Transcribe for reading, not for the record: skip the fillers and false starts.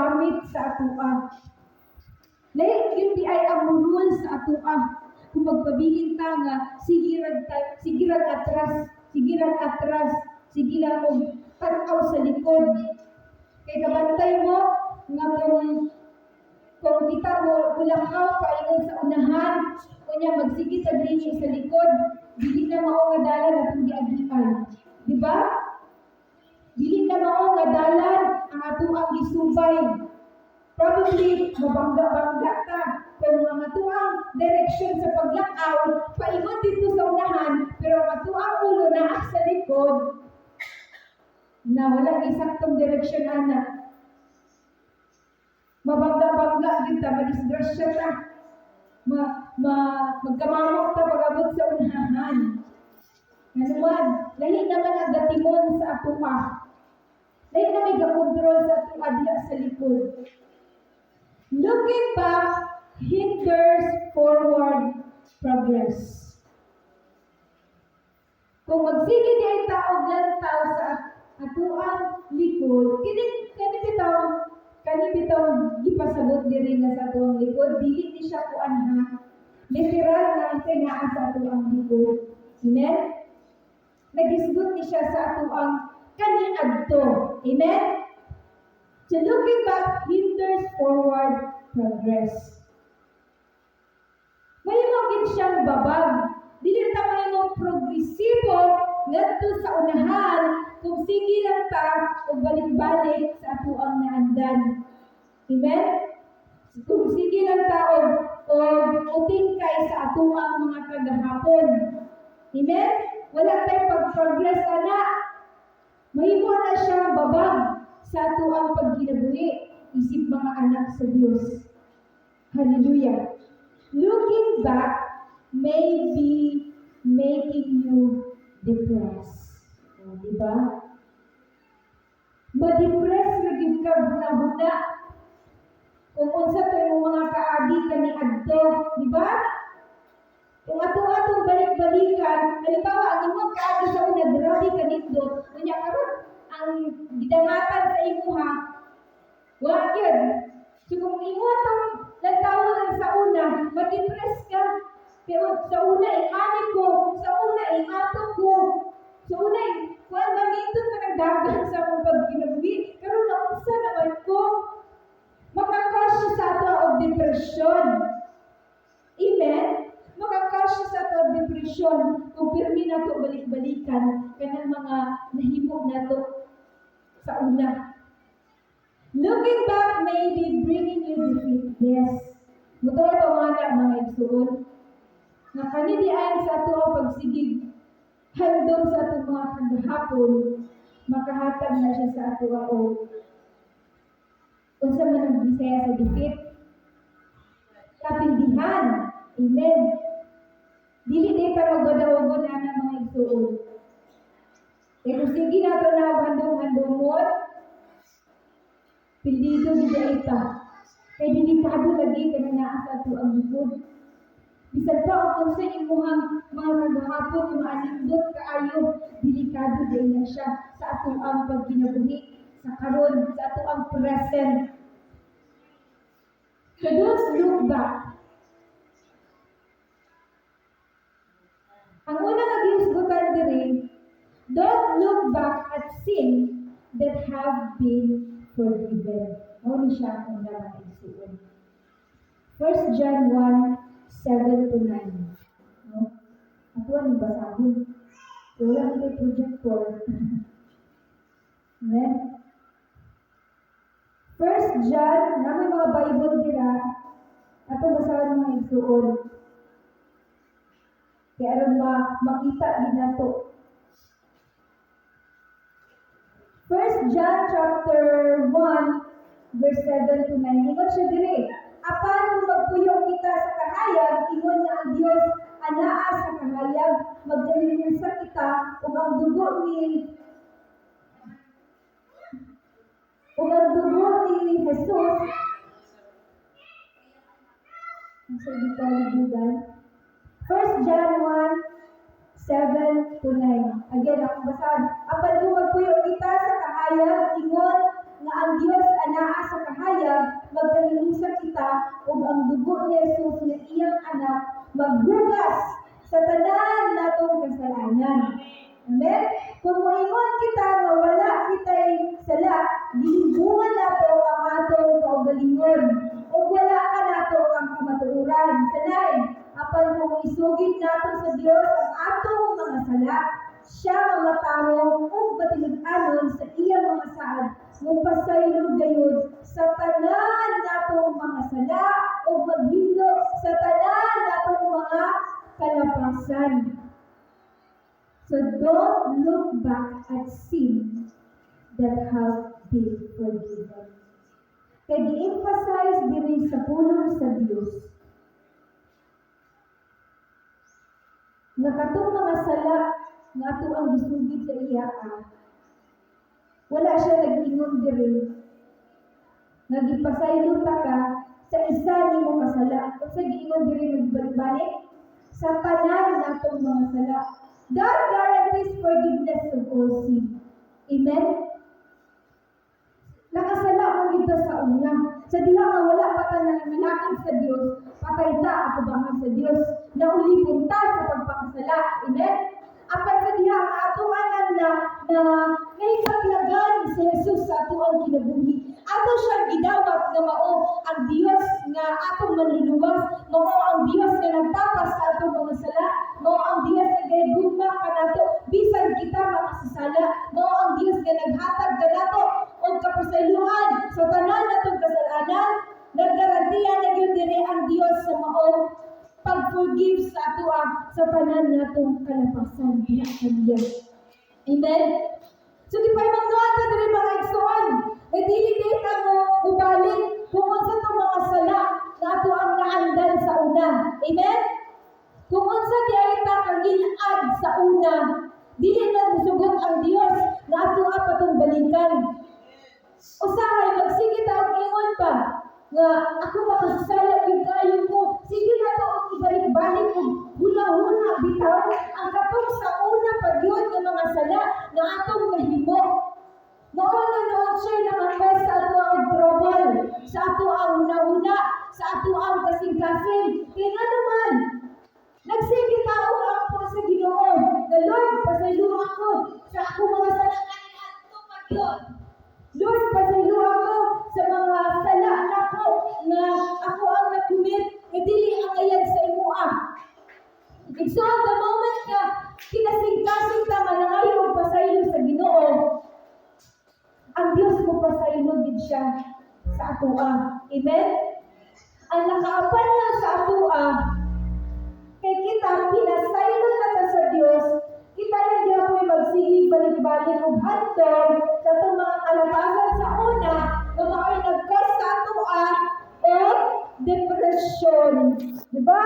Gamit sa atoa. Lahi gyud diay ang rule sa atoa kung magpabilin ta nga sige rag sige rag atras, sige rag atras, sige lang og tan-aw sa likod. Kay kabantay mo nga kung kita mo mulakaw paingon sa unahan, unya magsige tag lingi sa likod, dili na mao nga dalan atong giagian. Di ba? Dili na mao nga dalan ang atoang gisubay. Probably mabangga-bangga ta kung ang atoang direction sa paglakaw paingon dito sa unahan, pero ang atoang ulo naa sa likod na wala isaktong direction ana. Mabangga-bangga gyud ta, madisgrasya ta. Ma, ma magkamamok ta pag-abot sa unahan. Nganuman, lahi naman ang gatimon sa atoa. Lahi na may gakontrol sa atoa diha sa likod. Looking back hinders forward progress. Kung magsige diay ta og lantaw sa atoang likod, kini kani bitaw kani bitaw gipasabot diri nga sa atoang likod, dili ni siya kuan ha. Literal nga kay naa sa atoang likod. Amen? Nagisgot ni siya sa atoang kaniadto. Amen? So looking back hinders forward progress. Mahimo gid siyang babag. Dili ta mahimong progresibo ngadto sa unahan kung sige lang ta og balik-balik sa atoang naandan. Amen? Kung sige lang ta og utingkay sa atoang mga kagahapon. Amen? Wala tay pag-progress ana. Mahimo na siyang babag sa atoang pagkinabuhi isip mga anak sa Dios. Hallelujah. Looking back may be making you depressed. O, di ba? Ma-depress ra gyud ka huna-huna kung unsa to imong mga kaagi kaniadto, di ba? Kung ato-atong balik-balikan, halimbawa ang imong kaagi sa una grabe kanindot, unya karon ang gidangatan sa imuha, wa gyud. So kung imo tong lantawon lang sa una, ma-depress ka. Pero sa una ingani ko, sa una ingato ko. Sa una kuan manindot man ang dagan sa akong pagkinabuhi. Karon naunsa naman ko? Maka-cause siya sa ato og depression. Amen? Maka-cause siya sa ato og depression kung pirmi nato balik-balikan kanang mga nahimo nato sa una. Looking back may be bringing you defeat. Yes. Mutuo pa mga anak, mga igsuon, nga kani diay sa ato ang pagsigig handom sa atong mga kagahapon, makahatag na siya sa ato og unsa man ang Bisaya sa defeat? Kapildihan. Amen. Dili di ta magbadaogon ana, mga igsuon. Kaya kung sige nato na og handom-handomon, pildido gid diay ta. Kay delikado lagi kanang naa sa ato ang likod. Bisan pa kung unsa imuhang mga kagahapon nga maanindot kaayo, delikado diay na siya sa atoang pagkinabuhi sa karon, sa atoang present. So don't look back. Ang una nga gihisgutan diri, don't look back at sin that have been forgiven. Mao ni siya ang una, mga igsuon. 1 John 1, 7 to 9. No? Ato ang basahon. Wala man kay projector. Amen? First John, na may mga Bible dira, ato basahon, mga igsuon. Kaya aron makita din nato. First John chapter 1 verse 7 to 9. Ingon siya diri. "Apan kung magpuyo kita sa kahayag, ingon nga ang Dios anaa sa kahayag, magkahiusa kita ug ang dugo ni Jesus." Ang sa dito. First John 1, 7 to 9. Again, akong basahan. "Apan kung magpuyo kita sa kahayag, ingon nga ang Dios anaa sa kahayag, magkahiusa kita ug ang dugo ni Jesus nga iyang anak maghugas sa tanan natong kasalanan. Amen? Kung moingon kita nga wala kita'y sala, gilimbungan nato ang atong kaugalingon. Ug wala kanato ang kamatuoran. Sanay, apan kung isugid nato sa Dios ang atong mga sala, siya nga matarong ug matinud-anon sa iyang mga saad, mupasaylo gayud sa tanan natong mga sala ug maghinlo sa tanan natong mga kalapasan. So don't look back at sin that have been forgiven. Kay gi-emphasize diri sa pulong sa Dios nga katong mga sala nga ato ang gisugid sa iya, wala siya nag-ingon diri nga gipasaylo ta ka sa isa nimo kasala. Unsa giingon diri nagbalik-balik? Sa tanan natong mga sala. God guarantees forgiveness of all sin. Amen? Nakasala mo gito sa una. Sa diha nga wala pa ta nangilakig sa Dios, patay ta atubangan sa Dios. Naulipon ta sa pagpakasala. Amen? Apan sa diha nga atuanan na na nahipaglagan si Jesus sa atuang kinabuhi. Ato siyang gidawat nga mao ang Dios nga atong manluluwas, mao ang Dios nga nagtapas sa atong mga sala, mao ang Dios nga gahigugma kanato bisan kita makasasala, mao ang Dios nga naghatag kanato og kapasayloan sa tanan natong kasalanan. Naggarantiya na gyud diri ang Dios sa maong pag-forgive sa atoa sa tanan natong kalapasan diha kaniya. Amen? So gipahimanguan ta diri, mga igsoon, nga dili diay ta mo mubalik kung unsa tong mga sala nga ato ang naandan sa una. Amen? Kung unsa diay ta kangilad sa una, dili na musugot ang Dios nga ato pa tong balikan. Usahay magsige ta og ingon pa nga ako makasala gyud kaayo ko. Sige na to og ibalik-balik og huna-huna bitaw ang katong sa una pa gyud nga mga sala nga atong nahimo. Mao na noon siya naka-cause sa ato ang trouble, sa ato ang huna-huna, sa ato ang kasing-kasing. Kaya nga naman, nagsige ta og ampo sa Ginoo. "The Lord, pasaylo ako sa akong mga sala kaniadto pa gyud. Lord, pasaylo ako sa mga sala nako nga ako ang nag-commit nga dili angayad sa imoa." Igsoon, the moment nga kinasing-kasing ta manangayo og pasaylo sa Ginoo, ang Dios mo pasaylo gid siya sa atoa. Amen? Ang nakaapan lang sa atoa, kay kita pinasaylo na ta sa Dios, kita lang gyapon magsige balik-balik og handom sa atong mga kalapasan sa una nga mao'y nag-cause sa atoa og depression. Di ba?